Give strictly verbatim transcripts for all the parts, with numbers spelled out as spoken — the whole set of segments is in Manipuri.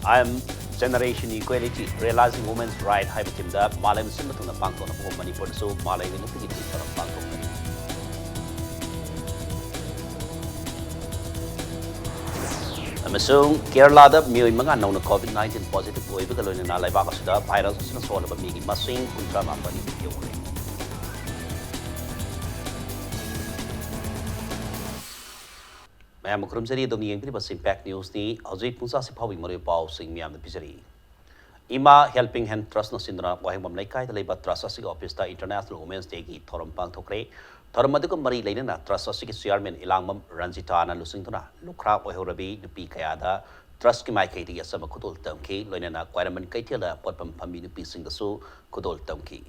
I am Generation Equality, Realizing Women's Right ꯍꯥꯏꯕ ꯊꯤꯝꯗ ꯃꯥꯂꯦꯝ ꯁꯤꯟꯕ ꯊꯨꯡꯅ ꯄꯥꯡꯊꯣꯛꯅꯕ ꯃꯅꯤꯄꯨꯔꯗꯁꯨ ꯃꯥꯂꯦꯝꯒꯤ ꯅꯨꯄꯤꯒꯤ ꯊꯧꯔꯝ ꯄꯥꯡꯊꯣꯛꯀꯅꯤ꯫ ꯑꯃꯁꯨꯡ ꯀꯦꯔꯂꯥꯗ ꯃꯤꯑꯣꯏ ꯃꯉꯥ ꯅꯧꯅ COVID nineteen positive ꯑꯣꯏꯕꯒ ꯂꯣꯏꯅꯅ ꯂꯩꯕꯥꯛ ꯑꯁꯤꯗ virus ꯑꯁꯤꯅ ꯁꯣꯛꯂꯕ ꯃꯤꯒꯤ ꯃꯁꯤꯡ ꯀꯨꯟꯊ꯭ꯔꯥ ꯃꯥꯄꯟ ꯌꯧꯔꯦ꯫ ꯃꯌꯥꯝꯕꯨ ꯈꯨꯔꯨꯝꯖꯔꯤ꯫ ꯑꯗꯣꯝꯅ ꯌꯦꯡꯕꯤꯔꯤꯕ ꯁꯤ Impact Newsꯅꯤ꯫ ꯍꯧꯖꯤꯛ ꯄꯨꯡ ꯆꯥꯁꯤ ꯐꯥꯎꯕꯒꯤ ꯃꯔꯨꯑꯣꯏꯕ ꯄꯥꯎꯁꯤꯡ ꯃꯌꯥꯝꯗ ꯄꯤꯖꯔꯤ꯫ ꯏꯃꯥ Helping Hand Trustꯅ ꯁꯤꯟꯗꯨꯅ ꯋꯥꯍꯦꯡꯕꯝ ꯂꯩꯀꯥꯏꯗ ꯂꯩꯕ trust ꯑꯁꯤꯒꯤ officeꯇ International Women's Dayꯒꯤ ꯊꯧꯔꯝ ꯄꯥꯡꯊꯣꯛꯈ꯭ꯔꯦ꯫ ꯊꯧꯔꯝ ꯑꯗꯨꯒ ꯃꯔꯤ ꯂꯩꯅꯅ trust ꯑꯁꯤꯒꯤ chairman ꯏꯂꯥꯡꯕꯝ ꯔꯟꯖꯤꯇꯥꯅ ꯂꯨꯆꯤꯡꯗꯨꯅ ꯂꯨꯈ꯭ꯔꯥ ꯑꯣꯏꯍꯧꯔꯕꯤ ꯅꯨꯄꯤ ꯀꯌꯥꯗ trustꯀꯤ ꯃꯥꯏꯀꯩꯗꯒꯤ ꯑꯆꯝꯕ ꯈꯨꯗꯣꯜ ꯇꯝꯈꯤ꯫ ꯂꯣꯏꯅꯅ ꯈ꯭ꯋꯥꯏꯔꯝꯕꯟ ꯀꯩꯊꯦꯜꯗ ꯄꯣꯠꯐꯝ ꯐꯝꯕꯤ ꯅꯨꯄꯤꯁꯤꯡꯗꯁꯨ ꯈꯨꯗꯣꯜ ꯇꯝꯈꯤ꯫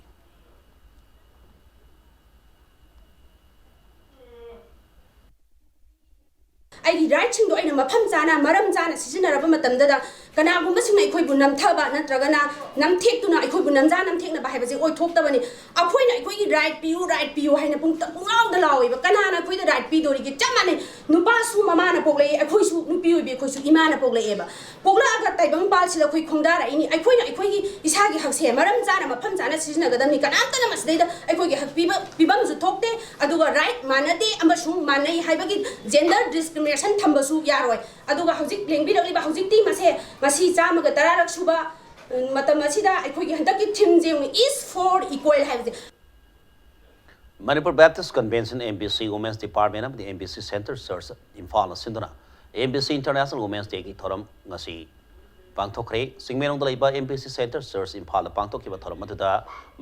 ꯑꯩꯒꯤ rightꯁꯤꯡꯗꯣ ꯑꯩꯅ ꯃꯐꯝ ꯆꯥꯅ, ꯃꯔꯝ ꯆꯥꯅ ꯁꯤꯖꯤꯟꯅꯔꯕ ꯃꯇꯝꯗꯗ, ꯀꯅꯥꯒꯨꯝꯕꯁꯤꯡꯅ ꯑꯩꯈꯣꯏꯕꯨ ꯅꯝꯊꯕ ꯅꯠꯇ꯭ꯔꯒꯅ ꯅꯝꯊꯦꯛꯇꯨꯅ ꯑꯩꯈꯣꯏꯕꯨ ꯅꯝꯖꯥ ꯅꯝꯊꯦꯛꯅꯕ ꯍꯥꯏꯕꯁꯦ ꯑꯣꯏꯊꯣꯛꯇꯕꯅꯤ꯫ ꯑꯩꯈꯣꯏꯅ ꯑꯩꯈꯣꯏꯒꯤ right ꯄꯤꯌꯨ, right ꯄꯤꯌꯨ ꯍꯥꯏꯅ ꯄꯨꯡꯇ-, ꯄꯨꯡꯂꯥꯎꯗ ꯂꯥꯎꯋꯦꯕ꯫ ꯀꯅꯥꯅ ꯑꯩꯈꯣꯏꯗ right ꯄꯤꯗꯣꯔꯤꯒꯦ? ꯆꯞ ꯃꯥꯟꯅꯩ꯫ ꯅꯨꯄꯥꯁꯨ ꯃꯃꯥꯅ ꯄꯣꯛꯂꯛꯏ, ꯑꯩꯈꯣꯏꯁꯨ ꯅꯨꯄꯤ ꯑꯣꯏꯕꯤ ꯑꯩꯈꯣꯏꯁꯨ ꯏꯃꯥꯅ ꯄꯣꯛꯂꯛꯑꯦꯕ꯫ ꯄꯣꯛꯂꯛꯑꯒ ꯇꯥꯏꯕꯪꯄꯥꯜꯁꯤꯗ ꯑꯩꯈꯣꯏ ꯈꯣꯡꯗꯥꯔꯛꯏꯅꯤ꯫ ꯑꯩꯈꯣꯏꯅ ꯑꯩꯈꯣꯏꯒꯤ ꯏꯁꯥꯒꯤ ꯍꯛꯁꯦ ꯃꯔꯝ ꯆꯥꯅ, ꯃꯐꯝ ꯆꯥꯅ ꯁꯤꯖꯤꯟꯅꯒꯗꯕꯅꯤ꯫ ꯀꯅꯥꯝꯇꯅ ꯃꯁꯤꯗꯩꯗ ꯑꯩꯈꯣꯏꯒꯤ ꯍꯛ ꯄꯤꯕ-, ꯄꯤꯐꯝꯁꯨ ꯊꯣꯛꯇꯦ꯫ ꯑꯗꯨꯒ right ꯃꯥꯟꯅꯗꯦ ꯑꯃꯁꯨꯡ ꯃꯥꯟꯅꯩ ꯍꯥꯏꯕꯒꯤ gender discrimination ꯊꯝꯕꯁꯨ ꯌꯥꯔꯣꯏ꯫ ꯑꯗꯨꯒ ꯍꯧꯖꯤꯛ ꯂꯦꯡꯕꯤꯔꯛꯂꯤꯕ, ꯍꯧꯖꯤꯛꯇꯤ ꯃꯁꯦ, ꯃꯁꯤ ꯆꯥꯝꯃꯒ ꯇꯔꯥꯔꯛ ꯁꯨꯕ, ꯎꯝ, ꯃꯇꯝ ꯑꯁꯤꯗ ꯑꯩꯈꯣꯏꯒꯤ ꯍꯟꯗꯛꯀꯤ themeꯁꯦ ꯌꯦꯡꯉꯨ, Is for Equal ꯍꯥꯏꯕꯁꯦ꯫ Manipur Baptist Convention, MBC Women's Department ꯑꯃꯗꯤ MBC Centre Church ꯏꯝꯐꯥꯜꯅ ꯁꯤꯟꯗꯨꯅ MBC International Women's Dayꯒꯤ ꯊꯧꯔꯝ ꯉꯁꯤ ꯄꯥꯡꯊꯣꯛꯈ꯭ꯔꯦ꯫ ꯆꯤꯡꯃꯩꯔꯣꯡꯗ ꯂꯩꯕ MBC Centre Church ꯏꯝꯐꯥꯜꯗ ꯄꯥꯡꯊꯣꯛꯈꯤꯕ ꯊꯧꯔꯝ ꯑꯗꯨꯗ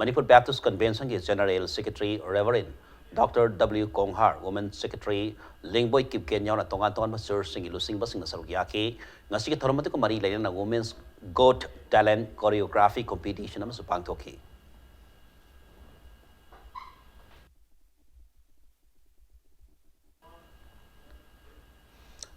Manipur Baptist Conventionꯒꯤ General Secretary Reverend Doctor W ꯀꯣꯡꯍꯥꯔ, Women Secretary ꯂꯤꯡꯕꯣꯏ ꯀꯤꯞꯀꯦꯟ ꯌꯥꯎꯅ ꯇꯣꯉꯥꯟ ꯇꯣꯉꯥꯟꯕ churchꯁꯤꯡꯒꯤ ꯂꯨꯆꯤꯡꯕꯁꯤꯡꯅ ꯁꯔꯨꯛ ꯌꯥꯈꯤ꯫ ꯉꯁꯤꯒꯤ ꯊꯧꯔꯝ ꯑꯗꯨꯒ ꯃꯔꯤ ꯂꯩꯅꯅ Women's Got Talent Choreography Competition ꯑꯃꯁꯨ ꯄꯥꯡꯊꯣꯛꯈꯤ꯫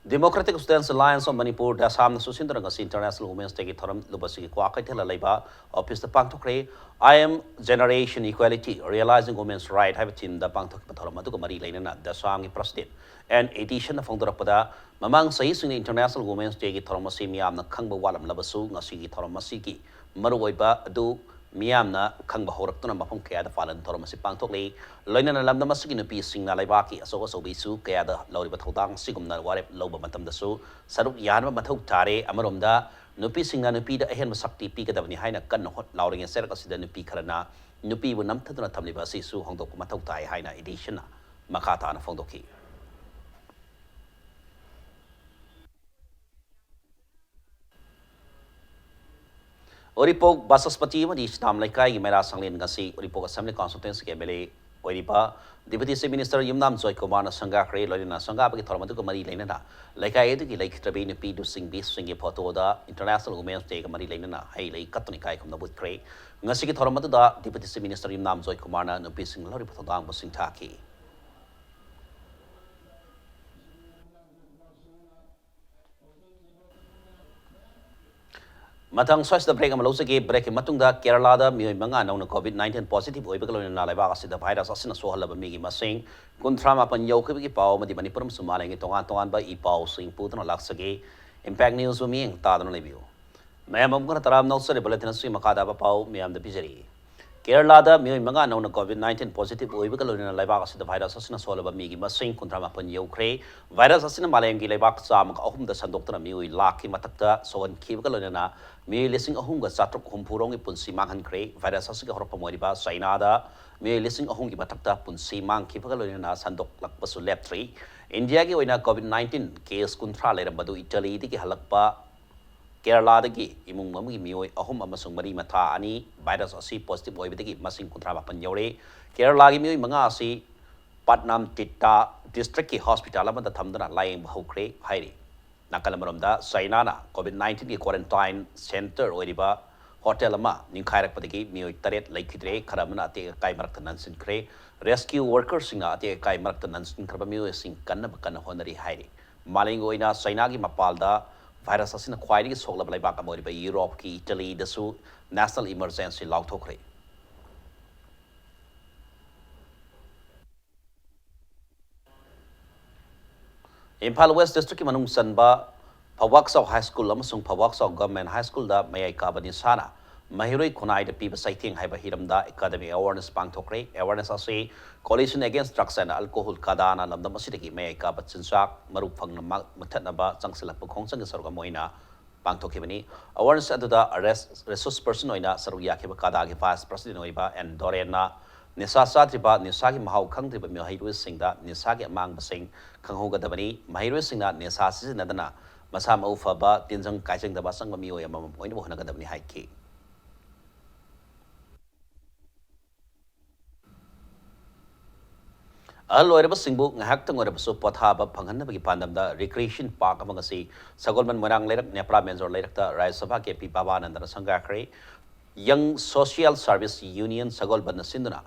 Democratic Students Alliance of Manipur, ꯗꯁꯥꯝꯅ ꯁꯨꯁꯤꯟꯗꯨꯅ ꯉꯁꯤ International Women's Dayꯒꯤ ꯊꯧꯔꯝ ꯂꯨꯕꯁꯤꯒꯤ ꯀ꯭ꯋꯥꯀꯩꯊꯦꯜꯗ ꯂꯩꯕ ꯑꯣꯐꯤꯁꯇ ꯄꯥꯡꯊꯣꯛꯈ꯭ꯔꯦ꯫ I am Generation Equality, Realizing Women's Right ꯍꯥꯏꯕ ꯊꯤꯝꯗ ꯄꯥꯡꯊꯣꯛꯈꯤꯕ ꯊꯧꯔꯝ ꯑꯗꯨꯒ ꯃꯔꯤ ꯂꯩꯅꯅ ꯗꯁꯥꯝꯒꯤ ꯄ꯭ꯔꯁꯤꯗꯦꯟ ꯑꯦꯟ ꯑꯦꯗꯤꯁꯟꯅ ꯐꯣꯡꯗꯣꯔꯛꯄꯗ, ꯃꯃꯥꯡ ꯆꯍꯤꯁꯤꯡꯗ International Women's Dayꯒꯤ ꯊꯧꯔꯝ ꯑꯁꯤ ꯃꯤꯌꯥꯝꯅ ꯈꯪꯕ ꯋꯥꯠꯂꯝꯂꯕꯁꯨ, ꯉꯁꯤꯒꯤ ꯊꯧꯔꯝ ꯑꯁꯤꯒꯤ ꯃꯔꯨꯑꯣꯏꯕ ꯑꯗꯨ ꯃꯤꯌꯥꯝꯅ ꯈꯪꯕ ꯍꯧꯔꯛꯇꯨꯅ ꯃꯐꯝ ꯀꯌꯥꯗ ꯄꯥꯂꯟ ꯊꯧꯔꯝ ꯑꯁꯤ ꯄꯥꯡꯊꯣꯛꯂꯤ꯫ ꯂꯣꯏꯅꯅ ꯂꯝꯗꯝ ꯑꯁꯤꯒꯤ ꯅꯨꯄꯤꯁꯤꯡꯅ ꯂꯩꯕꯥꯛꯀꯤ ꯑꯆꯧ ꯑꯆꯧꯕ ꯏꯁꯨ ꯀꯌꯥꯗ ꯂꯧꯔꯤꯕ ꯊꯧꯗꯥꯡ ꯑꯁꯤꯒꯨꯝꯅ ꯋꯥꯔꯦꯞ ꯂꯧꯕ ꯃꯇꯝꯗꯁꯨ ꯁꯔꯨꯛ ꯌꯥꯍꯟꯕ ꯃꯊꯧ ꯇꯥꯔꯦ꯫ ꯑꯃꯔꯣꯝꯗ, ꯅꯨꯄꯤꯁꯤꯡꯅ ꯅꯨꯄꯤꯗ ꯑꯍꯦꯟꯕ ꯁꯛꯇꯤ ꯄꯤꯒꯗꯕꯅꯤ ꯍꯥꯏꯅ ꯀꯟꯅ ꯍꯣꯠ-, ꯂꯥꯎꯔꯤꯉꯩ ꯆꯩꯔꯛ ꯑꯁꯤꯗ ꯅꯨꯄꯤ ꯈꯔꯅ ꯅꯨꯄꯤꯕꯨ ꯅꯝꯊꯗꯨꯅ ꯊꯝꯂꯤꯕ ꯑꯁꯤꯁꯨ ꯍꯣꯡꯗꯣꯛꯄ ꯃꯊꯧ ꯇꯥꯏ ꯍꯥꯏꯅ ꯑꯦꯗꯤꯁꯟꯅ ꯃꯈꯥ ꯇꯥꯅ ꯐꯣꯡꯗꯣꯛꯈꯤ꯫ ꯎꯔꯤꯄꯣꯛ ꯕꯥꯆꯁꯄꯇꯤ ꯑꯃꯗꯤ ꯁꯤꯇꯥꯝ ꯂꯩꯀꯥꯏꯒꯤ ꯃꯩꯔꯥ ꯁꯪꯂꯦꯟ ꯉꯁꯤ ꯎꯔꯤꯄꯣꯛ ꯑꯦꯁꯦꯝꯕ꯭ꯂꯤ ꯀꯟꯁꯇꯤꯇ꯭ꯋꯦꯟꯁꯤꯒꯤ ꯑꯦꯝ ꯑꯦꯜ ꯑꯦ ꯑꯣꯏꯔꯤꯕ ꯗꯤꯄꯨꯇꯤ ꯆꯤꯐ ꯃꯤꯅꯤꯁꯇꯔ ꯌꯨꯝꯅꯥꯝ ꯖꯣꯏꯀꯨꯃꯥꯔꯅ ꯁꯪꯒꯥꯈ꯭ꯔꯦ꯫ ꯂꯣꯏꯅꯅ ꯁꯪꯒꯥꯕꯒꯤ ꯊꯧꯔꯝ ꯑꯗꯨꯒ ꯃꯔꯤ ꯂꯩꯅꯅ ꯂꯩꯀꯥꯏ ꯑꯗꯨꯒꯤ ꯂꯩꯈꯤꯗ꯭ꯔꯕꯤ ꯅꯨꯄꯤ ꯂꯨꯆꯤꯡꯕꯤꯁꯤꯡꯒꯤ ꯐꯣꯇꯣꯗ International Women's Dayꯒ ꯃꯔꯤ ꯂꯩꯅꯅ ꯍꯩ ꯂꯩ ꯀꯠꯇꯨꯅ ꯏꯀꯥꯏ ꯈꯨꯝꯅꯕ ꯎꯠꯈ꯭ꯔꯦ꯫ ꯉꯁꯤꯒꯤ ꯊꯧꯔꯝ ꯑꯗꯨꯗ ꯗꯤꯄꯨꯇꯤ ꯆꯤꯐ ꯃꯤꯅꯤꯁꯇꯔ ꯌꯨꯝꯅꯥꯝ ꯖꯣꯏꯀꯨꯃꯥꯔꯅ ꯅꯨꯄꯤꯁꯤꯡꯅ ꯂꯧꯔꯤꯕ ꯊꯧꯗꯥꯡꯕꯨ ꯁꯤꯡꯊꯥꯈꯤ꯫ ꯃꯊꯪ ꯁ꯭ꯋꯥꯏꯁꯤꯗ ꯕ꯭ꯔꯦꯛ ꯑꯃ ꯂꯧꯖꯒꯦ꯫ ꯕ꯭ꯔꯦꯛꯀꯤ ꯃꯇꯨꯡꯗ ꯀꯦꯔꯂꯥꯗ ꯃꯤꯑꯣꯏ ꯃꯉꯥ ꯅꯧꯅ ꯀꯣꯚꯤꯗ ꯅꯥꯏꯟꯇꯤꯟ ꯄꯣꯖꯤꯇꯤꯚ ꯑꯣꯏꯕꯒ ꯂꯣꯏꯅꯅ ꯂꯩꯕꯥꯛ ꯑꯁꯤꯗ ꯚꯥꯏꯔꯁ ꯑꯁꯤꯅ ꯁꯣꯛꯍꯜꯂꯕ ꯃꯤꯒꯤ ꯃꯁꯤꯡ ꯀꯨꯟꯊ꯭ꯔꯥ ꯃꯥꯄꯟ ꯌꯧꯈꯤꯕꯒꯤ ꯄꯥꯎ ꯑꯃꯗꯤ ꯃꯅꯤꯄꯨꯔ ꯑꯃꯁꯨꯡ ꯃꯥꯂꯦꯝꯒꯤ ꯇꯣꯉꯥꯟ ꯇꯣꯉꯥꯟꯕ ꯏ ꯄꯥꯎꯁꯤꯡ ꯄꯨꯗꯨꯅ ꯂꯥꯛꯆꯒꯦ꯫ ꯏꯝꯄꯦꯛ ꯅ꯭ꯌꯨꯁꯄꯨ ꯃꯤꯠꯌꯦꯡ ꯇꯥꯗꯨꯅ ꯂꯩꯕꯤꯌꯨ꯫ ꯃꯌꯥꯝ ꯑꯃꯨꯛ ꯍꯟꯅ ꯇꯔꯥꯝꯅ ꯑꯣꯛꯆꯔꯤ꯫ ꯕꯨꯂꯦꯇꯤꯟ ꯑꯁꯤꯒꯤ ꯃꯈꯥ ꯇꯥꯕ ꯄꯥꯎ ꯃꯌꯥꯝꯗ ꯄꯤꯖꯔꯤ꯫ ꯀꯦꯔꯂꯥꯗ ꯃꯤꯑꯣꯏ ꯃꯉꯥ ꯅꯧꯅ ꯀꯣꯚꯤꯗ ꯅꯥꯏꯟꯇꯤꯟ ꯄꯣꯖꯤꯇꯤꯚ ꯑꯣꯏꯕꯒ ꯂꯣꯏꯅꯅ ꯂꯩꯕꯥꯛ ꯑꯁꯤꯗ ꯚꯥꯏꯔꯁ ꯑꯁꯤꯅ ꯁꯣꯛꯍꯜꯂꯕ ꯃꯤꯒꯤ ꯃꯁꯤꯡ ꯀꯨꯟꯊ꯭ꯔꯥ ꯃꯥꯄꯟ ꯌꯧꯈ꯭ꯔꯦ꯫ ꯚꯥꯏꯔꯁ ꯑꯁꯤꯅ ꯃꯥꯂꯦꯝꯒꯤ ꯂꯩꯕꯥꯛ ꯆꯥꯝꯃꯒ ꯑꯍꯨꯝꯗ ꯁꯟꯗꯣꯛꯇꯨꯅ ꯃꯤꯑꯣꯏ ꯂꯥꯈꯀꯤ ꯃꯊꯛꯇ ꯁꯣꯛꯍꯟꯈꯤꯕꯒ ꯂꯣꯏꯅꯅ ꯃꯤꯑꯣꯏ ꯂꯤꯁꯤꯡ ꯑꯍꯨꯝꯒ ꯆꯥꯇ꯭ꯔꯨꯛ ꯍꯨꯝꯐꯨ ꯔꯣꯝꯒꯤ ꯄꯨꯟꯁꯤ ꯃꯥꯡꯍꯟꯈ꯭ꯔꯦ꯫ ꯚꯥꯏꯔꯁ ꯑꯁꯤꯒꯤ ꯍꯧꯔꯛꯐꯝ ꯑꯣꯏꯔꯤꯕ ꯆꯥꯏꯅꯥꯗ ꯃꯤꯑꯣꯏ ꯂꯤꯁꯤꯡ ꯑꯍꯨꯝꯒꯤ ꯃꯊꯛꯇ ꯄꯨꯟꯁꯤ ꯃꯥꯡꯈꯤꯕꯒ ꯂꯣꯏꯅꯅ ꯁꯟꯗꯣꯛꯂꯛꯄꯁꯨ ꯂꯦꯞꯇ꯭ꯔꯤ꯫ ꯏꯟꯗꯤꯌꯥꯒꯤ ꯑꯣꯏꯅ ꯀꯣꯚꯤꯗ ꯅꯥꯏꯟꯇꯤꯟ ꯀꯦꯁ ꯀꯨꯟꯊ꯭ꯔꯥ ꯂꯩꯔꯝꯕꯗꯨ ꯏꯇꯥꯂꯤꯗꯒꯤ ꯍꯜꯂꯛꯄ ꯀꯦꯔꯂꯥꯗꯒꯤ ꯏꯃꯨꯡ ꯑꯃꯒꯤ ꯃꯤꯑꯣꯏ ꯑꯍꯨꯝ ꯑꯃꯁꯨꯡ ꯃꯔꯤ ꯃꯊꯥ ꯑꯅꯤ ꯚꯥꯏꯔꯁ ꯑꯁꯤ ꯄꯣꯖꯤꯇꯤꯚ ꯑꯣꯏꯕꯗꯒꯤ ꯃꯁꯤꯡ ꯀꯨꯟꯊ꯭ꯔꯥ ꯃꯥꯄꯟ ꯌꯧꯔꯦ꯫ ꯀꯦꯔꯂꯥꯒꯤ ꯃꯤꯑꯣꯏ ꯃꯉꯥ ꯑꯁꯤ ꯄꯠꯅꯝꯇꯤꯠꯇꯥ ꯗꯤꯁꯇ꯭ꯔꯤꯛꯀꯤ ꯍꯣꯁꯄꯤꯇꯥꯜ ꯑꯃꯗ ꯊꯝꯗꯨꯅ ꯂꯥꯌꯦꯡꯕ ꯍꯧꯈ꯭ꯔꯦ ꯍꯥꯏꯔꯤ꯫ ꯅꯥꯀꯜ ꯑꯃꯔꯣꯝꯗ, ꯆꯥꯏꯅꯥꯅ ꯀꯣꯚꯤꯗ ꯅꯥꯏꯟꯇꯤꯟꯒꯤ ꯀ꯭ꯋꯥꯔꯦꯟꯇꯥꯏꯟ ꯁꯦꯟꯇꯔ ꯑꯣꯏꯔꯤꯕ ꯍꯣꯇꯦꯜ ꯑꯃ ꯅꯤꯡꯈꯥꯏꯔꯛꯄꯗꯒꯤ ꯃꯤꯑꯣꯏ ꯇꯔꯦꯠ ꯂꯩꯈꯤꯗ꯭ꯔꯦ, ꯈꯔ ꯑꯃꯅ ꯑꯇꯦꯛ ꯑꯀꯥꯏ ꯃꯔꯛꯇ ꯅꯟꯁꯤꯟꯈ꯭ꯔꯦ꯫ ꯔꯦꯁꯀ꯭ꯌꯨ ꯋꯥꯔꯀꯔꯁꯤꯡꯅ ꯑꯇꯦꯛ ꯑꯀꯥꯏ ꯃꯔꯛꯇ ꯅꯟꯁꯤꯟꯈ꯭ꯔꯕ ꯃꯤꯑꯣꯏꯁꯤꯡ ꯀꯟꯅꯕ ꯀꯟꯅ ꯍꯣꯠꯅꯔꯤ ꯍꯥꯏꯔꯤ꯫ ꯃꯥꯂꯦꯝꯒꯤ ꯑꯣꯏꯅ ꯆꯩꯅꯥꯒꯤ ꯃꯄꯥꯜꯗ ꯚꯥꯏꯔꯁ ꯑꯁꯤꯅ ꯈ꯭ꯋꯥꯏꯗꯒꯤ ꯁꯣꯛꯂꯕ ꯂꯩꯕꯥꯛ ꯑꯃ ꯑꯣꯏꯔꯤꯕ ꯌꯨꯔꯣꯞꯀꯤ ꯏꯇꯂꯤꯗꯁꯨ ꯅꯦꯁꯅꯦꯜ ꯏꯃꯔꯖꯦꯟꯁꯤ ꯂꯥꯎꯊꯣꯛꯈ꯭ꯔꯦ꯫ ꯏꯝꯐꯥꯜ ꯋꯦꯁ ꯗꯤꯁꯇ꯭ꯔꯤꯛꯀꯤ ꯃꯅꯨꯡ ꯆꯟꯕ ꯐꯧꯕꯥꯛꯆꯥꯎ ꯍꯥꯏ ꯁ꯭ꯀꯨꯜ ꯑꯃꯁꯨꯡ ꯐꯧꯕꯥꯛꯆꯥꯎ ꯒꯚꯔꯟꯃꯦꯟꯠ ꯍꯥꯏ ꯁ꯭ꯀꯨꯜꯗ ꯃꯌꯥꯏ ꯀꯥꯕ ꯅꯤꯁꯥꯅ ꯃꯍꯩꯔꯣꯏ ꯈꯨꯟꯅꯥꯏꯗ ꯄꯤꯕ ꯆꯩꯊꯦꯡ ꯍꯥꯏꯕ ꯍꯤꯔꯝꯗ ꯑꯦꯀꯥꯗꯃꯤꯛ ꯑꯦꯋꯥꯔꯅꯦꯁ ꯄꯥꯡꯊꯣꯛꯈ꯭ꯔꯦ꯫ ꯑꯦꯋꯥꯔꯅꯦꯁ ꯑꯁꯤ Coalition Against Drugs and Alcohol, ꯀꯗꯥꯅ ꯂꯝꯗꯝ ꯑꯁꯤꯗꯒꯤ ꯃꯌꯥꯏ ꯀꯥꯕ ꯆꯤꯟꯖꯥꯛ ꯃꯔꯨ ꯐꯪꯅ ꯃꯥ-, ꯃꯨꯊꯠꯅꯕ ꯆꯪꯁꯤꯜꯂꯛꯄ ꯈꯣꯡꯖꯪꯒꯤ ꯁꯔꯨꯛ ꯑꯃ ꯑꯣꯏꯅ ꯄꯥꯡꯊꯣꯛꯈꯤꯕꯅꯤ꯫ ꯑꯦꯋꯥꯔꯅꯦꯁ ꯑꯗꯨꯗ ꯔꯦꯁ-, ꯔꯤꯁꯣꯔꯁ ꯄꯔꯁꯟ ꯑꯣꯏꯅ ꯁꯔꯨꯛ ꯌꯥꯈꯤꯕ ꯀꯗꯥꯒꯤ ꯚꯥꯏꯁ ꯄ꯭ꯔꯁꯤꯗꯦꯟꯠ ꯑꯣꯏꯕ ꯑꯦꯟ ꯗꯣꯔꯦꯟꯅ ꯅꯤꯁꯥ ꯆꯥꯗ꯭ꯔꯤꯕ, ꯅꯤꯁꯥꯒꯤ ꯃꯍꯥꯎ ꯈꯪꯗ꯭ꯔꯤꯕ ꯃꯍꯩꯔꯣꯏꯁꯤꯡꯗ ꯅꯤꯁꯥꯒꯤ ꯑꯃꯥꯡꯕꯁꯤꯡ ꯈꯪꯍꯧꯒꯗꯕꯅꯤ꯫ ꯃꯍꯩꯔꯣꯏꯁꯤꯡꯅ ꯅꯤꯁꯥ ꯁꯤꯖꯤꯟꯅꯗꯅ ꯃꯁꯥ ꯃꯎ ꯐꯕ, ꯇꯤꯟꯖꯪ ꯀꯥꯏꯖꯪꯗꯕ ꯑꯆꯪꯕ ꯃꯤꯑꯣꯏ ꯑꯃꯃꯝ ꯑꯣꯏꯅꯕ ꯍꯣꯠꯅꯒꯗꯕꯅꯤ ꯍꯥꯏꯈꯤ꯫ ꯑꯍꯜ ꯑꯣꯏꯔꯕꯁꯤꯡꯕꯨ ꯉꯥꯏꯍꯥꯛꯇꯪ ꯑꯣꯏꯔꯕꯁꯨ ꯄꯣꯊꯥꯕ ꯐꯪꯍꯟꯅꯕꯒꯤ ꯄꯥꯟꯗꯝꯗ ꯔꯤꯀ꯭ꯔꯤꯌꯦꯁꯟ ꯄꯥꯔꯛ ꯑꯃ ꯉꯁꯤ ꯁꯒꯣꯜꯕꯟ ꯃꯣꯏꯔꯥꯡ ꯂꯩꯔꯛ ꯅꯦꯄ꯭ꯔꯥ ꯃꯦꯟꯖꯣꯔ ꯂꯩꯔꯛꯇ ꯔꯥꯖ꯭ꯌ ꯁꯚꯥꯒꯤ ꯑꯦꯝ ꯄꯤ ꯕꯕꯥꯅꯟꯗꯅ ꯁꯪꯒꯥꯈ꯭ꯔꯦ꯫ ꯌꯪ ꯁꯣꯁꯤꯌꯦꯜ ꯁꯥꯔꯚꯤꯁ ꯌꯨꯅꯤꯌꯟ ꯁꯒꯣꯜꯕꯟꯅ ꯁꯤꯟꯗꯨꯅ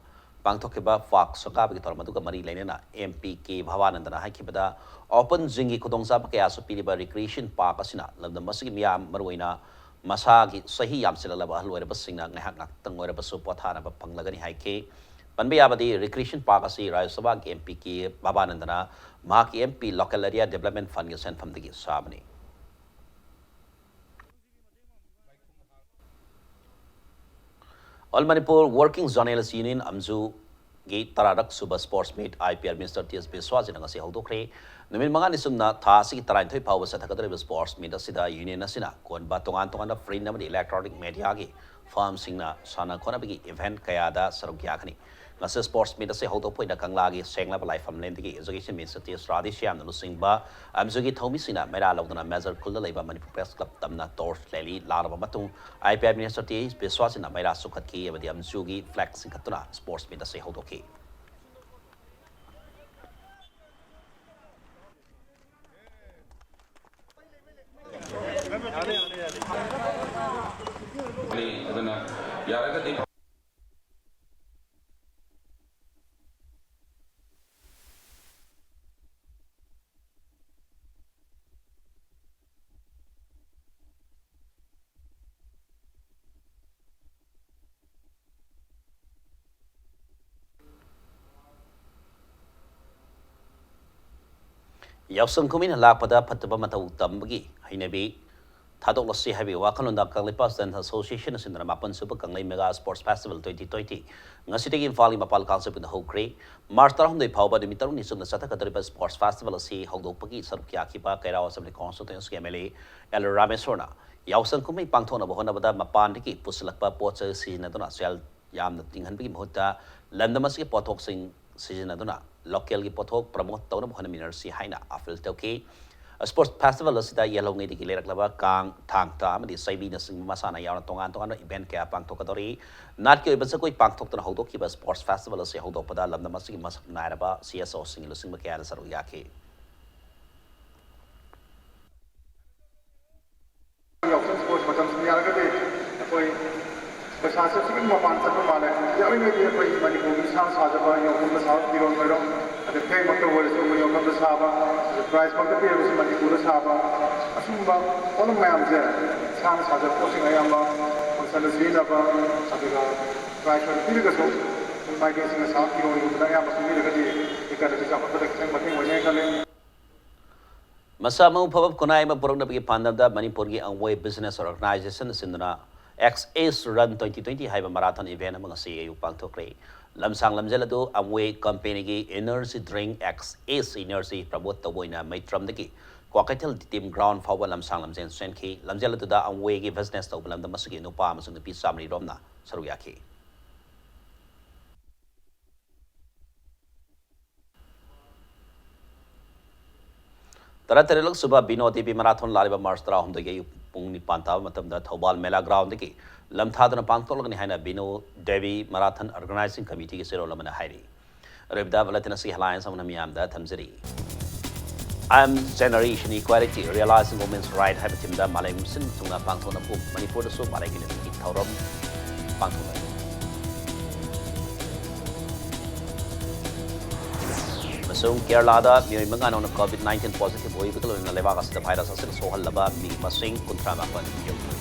ꯄꯥꯡꯊꯣꯛꯈꯤꯕ ꯄꯥꯔꯛ ꯁꯪꯒꯥꯕꯒꯤ ꯊꯧꯔꯝ ꯑꯗꯨꯒ ꯃꯔꯤ ꯂꯩꯅꯅ ꯑꯦꯝ ꯄꯤ ꯀꯦ ꯕꯕꯥꯅꯟꯗꯅ ꯍꯥꯏꯈꯤꯕꯗ, ꯑꯣꯄꯟ ꯖꯤꯝꯒꯤ ꯈꯨꯗꯣꯡꯆꯥꯕ ꯀꯌꯥꯁꯨ ꯄꯤꯔꯤꯕ ꯔꯤꯀ꯭ꯔꯤꯌꯦꯁꯟ ꯄꯥꯔꯛ ꯑꯁꯤꯅ ꯂꯝꯗꯝ ꯑꯁꯤꯒꯤ ꯃꯤꯌꯥꯝ, ꯃꯔꯨꯑꯣꯏꯅ ꯃꯁꯥꯒꯤ ꯆꯍꯤ ꯌꯥꯝꯁꯤꯜꯂꯛꯂꯕ ꯑꯍꯜ ꯑꯣꯏꯔꯕꯁꯤꯡꯅ ꯉꯥꯏꯍꯥꯛ ꯉꯥꯛꯇꯪ ꯑꯣꯏꯔꯕꯁꯨ ꯄꯣꯊꯥꯅꯕ ꯐꯪꯂꯒꯅꯤ ꯍꯥꯏꯈꯤ꯫ ꯄꯟꯕ ꯌꯥꯕꯗꯤ, ꯔꯤꯀ꯭ꯔꯤꯌꯦꯁꯟ ꯄꯥꯔꯛ ꯑꯁꯤ ꯔꯥꯖ꯭ꯌ ꯁꯚꯥꯒꯤ ꯑꯦꯝ ꯄꯤ ꯀꯦ ꯕꯕꯥꯅꯟꯗꯅ ꯃꯍꯥꯛꯀꯤ M P local area development ꯐꯟꯒꯤ ꯁꯦꯟꯐꯝꯗꯒꯤ ꯁꯥꯕꯅꯤ꯫ All Manipur Working Journalist Union, ꯑꯝꯖꯨꯒꯤ ꯇꯔꯥꯔꯛ ꯁꯨꯕ sports meet I P R minister T S ꯕꯤꯁ꯭ꯋꯥꯁꯤꯅ ꯉꯁꯤ ꯍꯧꯗꯣꯛꯈ꯭ꯔꯦ꯫ ꯅꯨꯃꯤꯠ ꯃꯉꯥꯅꯤ ꯆꯨꯞꯅ ꯊꯥ ꯑꯁꯤꯒꯤ ꯇꯔꯥꯅꯤꯊꯣꯏ ꯐꯥꯎꯕ ꯆꯠꯊꯒꯗꯧꯔꯤꯕ ꯁ꯭ꯄꯣꯔꯠꯁ ꯃꯤꯠ ꯑꯁꯤꯗ ꯌꯨꯅꯤꯌꯟ ꯑꯁꯤꯅ ꯀꯣꯟꯕ ꯇꯣꯉꯥꯟ ꯇꯣꯉꯥꯟꯕ ꯄ꯭ꯔꯤꯟꯠ ꯑꯃꯗꯤ ꯏꯂꯦꯛꯇ꯭ꯔꯣꯅꯤꯛ ꯃꯦꯗꯤꯌꯥꯒꯤ ꯐꯥꯔꯝꯁꯤꯡꯅ ꯁꯥꯟꯅ ꯈꯣꯠꯅꯕꯒꯤ ꯏꯚꯦꯟꯠ ꯀꯌꯥꯗ ꯁꯔꯨꯛ ꯌꯥꯒꯅꯤ꯫ ꯉꯁꯤ ꯁ꯭ꯄꯣꯔꯠꯁ ꯃꯤꯠ ꯑꯁꯤ ꯍꯧꯗꯣꯛꯄ ꯑꯣꯏꯅ ꯀꯪꯂꯥꯒꯤ ꯁꯦꯡꯂꯕ ꯂꯥꯏꯐꯝꯂꯦꯟꯗꯒꯤ ꯑꯦꯖꯨꯀꯦꯁꯟ ꯃꯤꯅꯤꯁꯇꯔ ꯇꯤ ꯑꯦꯁ ꯔꯥꯙꯦꯁ꯭ꯌꯥꯝꯅ ꯂꯨꯆꯤꯡꯕ ꯑꯝꯖꯨꯒꯤ ꯊꯧꯃꯤꯁꯤꯡꯅ ꯃꯩꯔꯥ ꯂꯧꯗꯨꯅ ꯃꯦꯖꯔ ꯈꯨꯜꯗ ꯂꯩꯕ ꯃꯅꯤꯄꯨꯔ ꯄ꯭ꯔꯦꯁ ꯀ꯭ꯂꯕ ꯇꯝꯅ ꯇꯣꯔꯆ ꯔꯦꯂꯤ ꯂꯥꯛꯂꯕ ꯃꯇꯨꯡ, I P R minister T S ꯕꯤꯁ꯭ꯋꯥꯁꯤꯅ ꯃꯩꯔꯥ ꯆꯨꯈꯠꯈꯤ ꯑꯃꯗꯤ ꯑꯝꯖꯨꯒꯤ ꯐ꯭ꯂꯦꯒ ꯆꯤꯡꯈꯠꯇꯨꯅ ꯁ꯭ꯄꯣꯔꯠꯁ ꯃꯤꯠ ꯑꯁꯤ ꯍꯧꯗꯣꯛꯈꯤ꯫ ꯑꯗꯨꯅ ꯌꯥꯔꯒꯗꯤ ꯌꯥꯎꯁꯪ ꯀꯨꯝꯍꯩꯅ ꯂꯥꯛꯄꯗ ꯐꯠꯇꯕ ꯃꯇꯧ ꯇꯝꯕꯒꯤ ꯍꯩꯅꯕꯤ ꯊꯥꯗꯣꯛꯂꯁꯤ ꯍꯥꯏꯕꯒꯤ ꯋꯥꯈꯜꯂꯣꯟꯗ ꯀꯪꯂꯩꯄꯥꯛ Students Association ꯁꯤꯟꯗꯨꯅ ꯃꯥꯄꯟ ꯁꯨꯕ ꯀꯪꯂꯩ Mega Sports Festival twenty twenty ꯉꯁꯤꯗꯒꯤ ꯏꯝꯐꯥꯜꯒꯤ ꯃꯄꯥꯜ ꯀꯥꯡꯖꯩꯕꯨꯡꯗ ꯍꯧꯈ꯭ꯔꯦ꯫ ꯃꯥꯔꯆ ꯇꯔꯥꯍꯨꯝꯗꯣꯏ ꯐꯥꯎꯕ ꯅꯨꯃꯤꯠ ꯇꯔꯨꯛꯅꯤ ꯆꯨꯞꯅ ꯆꯠꯊꯒꯗꯧꯔꯤꯕ Sports Festival ꯑꯁꯤ ꯍꯧꯗꯣꯛꯄꯒꯤ ꯁꯔꯨꯛ ꯌꯥꯈꯤꯕ ꯀꯩꯔꯥꯎ Assembly Constituency ꯒꯤ M L A L ꯔꯥꯃꯦꯁꯣꯔꯅ ꯌꯥꯎꯁꯪ ꯀꯨꯝꯍꯩ ꯄꯥꯡꯊꯣꯛꯅꯕ ꯍꯣꯠꯅꯕꯗ ꯃꯄꯥꯟꯗꯒꯤ ꯄꯨꯁꯤꯜꯂꯛꯄ ꯄꯣꯠ ꯆꯩ ꯁꯤꯖꯤꯟꯅꯗꯨꯅ ꯁꯦꯜ ꯌꯥꯝꯅ ꯇꯤꯡꯍꯟꯕꯒꯤ ꯃꯍꯨꯠꯇ ꯂꯝꯗꯝ ꯑꯁꯤꯒꯤ ꯄꯣꯠꯊꯣꯛꯁꯤꯡ ꯁꯤꯖꯤꯟꯅꯗꯨꯅ local ꯒꯤ ꯄꯣꯠꯊꯣꯛ promote ꯇꯧꯅꯕ ꯍꯣꯠꯅꯃꯤꯟꯅꯔꯁꯤ ꯍꯥꯏꯅ appeal ꯇꯧꯈꯤ꯫ Sports Festival ꯑꯁꯤꯗ ꯌꯦꯜꯍꯧꯉꯩꯗꯒꯤ ꯂꯩꯔꯛꯂꯕ ꯀꯥꯡ, ꯊꯥꯡ ꯇꯥ ꯑꯃꯗꯤ ꯆꯩꯕꯤꯅꯆꯤꯡꯕ ꯃꯁꯥꯟꯅ ꯌꯥꯎꯅ ꯇꯣꯉꯥꯟ ꯇꯣꯉꯥꯟꯕ event ꯀꯌꯥ ꯄꯥꯡꯊꯣꯛꯀꯗꯧꯔꯤ꯫ ꯅꯥꯠꯀꯤ ꯑꯣꯏꯕ ꯖꯒꯣꯏ ꯄꯥꯡꯊꯣꯛꯇꯨꯅ ꯍꯧꯗꯣꯛꯈꯤꯕ Sports Festival ꯑꯁꯤ ꯍꯧꯗꯣꯛꯄꯗ ꯂꯝꯗꯝ ꯑꯁꯤꯒꯤ ꯃꯁꯛ ꯅꯥꯏꯔꯕ C S O ꯁꯤꯡꯒꯤ ꯂꯨꯆꯤꯡꯕ ꯀꯌꯥꯅ ꯁꯔꯨꯛ ꯌꯥꯈꯤ꯫ ꯌꯥꯎꯁꯪ sports ꯃꯇꯝꯁꯤꯗ ꯌꯥꯔꯒꯗꯤ ꯑꯩꯈꯣꯏ ꯄꯩꯁꯥꯁꯦ ꯑꯁꯨꯛꯀꯤ ꯃꯄꯥꯟ ꯆꯠꯄ ꯃꯥꯜꯂꯦ꯫ ꯌꯥꯔꯤꯉꯩꯗꯤ ꯑꯩꯈꯣꯏ ꯃꯅꯤꯄꯨꯔꯒꯤ ꯏꯁꯥꯅ ꯁꯥꯖꯕ ꯌꯣꯡꯈꯣꯝꯗ ꯁꯥꯕ ꯐꯤꯔꯣꯜ ꯑꯣꯏꯔꯣ, ꯑꯗꯩ ꯐꯅꯦꯛꯃꯛꯇ ꯑꯣꯏꯔꯁꯨ ꯑꯩꯈꯣꯏ ꯌꯣꯡꯈꯣꯝꯗ ꯁꯥꯕ, ꯑꯗꯨ prize ꯃꯛꯇ ꯄꯤꯔꯒꯁꯨ ꯃꯅꯤꯄꯨꯔꯗ ꯁꯥꯕ, ꯑꯁꯨꯝꯕ ꯄꯣꯠꯂꯝ ꯃꯌꯥꯝꯁꯦ ꯏꯁꯥꯅ ꯁꯥꯖꯕ ꯄꯣꯠꯁꯤꯡ ꯑꯌꯥꯝꯕ function ꯗ ꯁꯤꯖꯤꯟꯅꯕ, ꯑꯗꯨꯒ prize ꯑꯣꯏꯅ ꯄꯤꯔꯒꯁꯨ ꯑꯩꯈꯣꯏ ꯃꯥꯏꯀꯩꯁꯤꯡꯅ ꯁꯥꯕ ꯐꯤꯔꯣꯜꯒꯨꯝꯕꯗ ꯑꯌꯥꯝꯕ ꯄꯤꯕꯤꯔꯒꯗꯤ economy ꯆꯥꯎꯈꯠꯄꯗ ꯈꯤꯇꯪ ꯃꯇꯦꯡ ꯑꯣꯏꯅꯤ ꯈꯜꯂꯤ꯫ ꯃꯁꯥ ꯃꯎ ꯐꯕ ꯈꯨꯟꯅꯥꯏ ꯑꯃ ꯄꯨꯔꯛꯅꯕꯒꯤ ꯄꯥꯟꯗꯝꯗ ꯃꯅꯤꯄꯨꯔꯒꯤ Amway Business Organization ꯁꯤꯟꯗꯨꯅ X Ace Run twenty twenty ꯍꯥꯏꯕ marathon event ꯑꯃ ꯉꯁꯤ ꯑꯌꯨꯛ ꯄꯥꯡꯊꯣꯛꯈ꯭ꯔꯦ꯫ ꯂꯝꯁꯥꯡ ꯂꯝꯖꯦꯜ ꯑꯗꯨ Amway company ꯒꯤ energy drink X Ace Energy promote ꯇꯧꯕ ꯑꯣꯏꯅ ꯃꯩꯇ꯭ꯔꯝꯗꯒꯤ ꯀ꯭ꯋꯥꯀꯩꯊꯦꯜ team ground ꯐꯥꯎꯕ ꯂꯝꯁꯥꯡ ꯂꯝꯖꯦꯜ ꯆꯦꯟꯈꯤ꯫ ꯂꯝꯖꯦꯜ ꯑꯗꯨꯗ Amway ꯒꯤ business ꯇꯧꯕ ꯂꯝꯗꯝ ꯑꯁꯤꯒꯤ ꯅꯨꯄꯥ ꯑꯃꯁꯨꯡ ꯅꯨꯄꯤ ꯆꯥꯃꯔꯤ ꯔꯣꯝꯅ ꯁꯔꯨꯛ ꯌꯥꯈꯤ꯫ ꯇꯔꯥꯇꯔꯦꯠꯂꯛ ꯁꯨꯕ ꯕꯤꯅꯣ ꯗꯦꯕꯤ marathon ꯂꯥꯛꯂꯤꯕ ꯃꯥꯔꯆ ꯇꯔꯥꯍꯨꯝꯗꯣꯏꯒꯤ ꯑꯌꯨꯛ ꯄꯨꯡ ꯅꯤꯄꯥꯟ ꯇꯥꯕ ꯃꯇꯝꯗ ꯊꯧꯕꯥꯜ ꯃꯦꯂꯥ ground ꯗꯒꯤ ꯂꯝꯊꯥꯗꯨꯅ ꯄꯥꯡꯊꯣꯛꯂꯒꯅꯤ ꯍꯥꯏꯅ ꯕꯤꯅꯣ ꯗꯦꯕꯤ marathon organizing committee ꯒꯤ ꯆꯦꯔꯣꯜ ꯑꯃꯅ ꯍꯥꯏꯔꯤ꯫ ꯑꯔꯣꯏꯕꯗ bulletin ꯑꯁꯤꯒꯤ headlines ꯑꯃꯨꯛ ꯃꯤꯌꯥꯝꯗ ꯊꯝꯖꯔꯤ꯫ I am Generation Equality, Realizing Women's Right ꯍꯥꯏꯕ theme ꯗ ꯃꯥꯂꯦꯝ ꯁꯤꯟꯕ ꯊꯨꯡꯅ ꯄꯥꯡꯊꯣꯛꯅꯕ ꯃꯅꯤꯄꯨꯔꯗꯁꯨ ꯃꯥꯂꯦꯝꯒꯤ ꯅꯨꯃꯤꯠꯀꯤ ꯊꯧꯔꯝ ꯄꯥꯡꯊꯣꯛꯅꯔꯤ꯫ ꯑꯃꯁꯨꯡ ꯀꯦꯔꯂꯥꯗ ꯃꯤꯑꯣꯏ ꯃꯉꯥ ꯅꯧꯅ COVID nineteen positive ꯑꯣꯏꯕꯒ ꯂꯣꯏꯅꯅ ꯂꯩꯕꯥꯛ ꯑꯁꯤꯗ virus ꯑꯁꯤꯅ ꯁꯣꯛꯍꯜꯂꯕ ꯃꯤ ꯃꯁꯤꯡ ꯀꯨꯟꯊ꯭ꯔꯥ ꯃꯥꯄꯟ ꯌꯧꯈ꯭ꯔꯦ꯫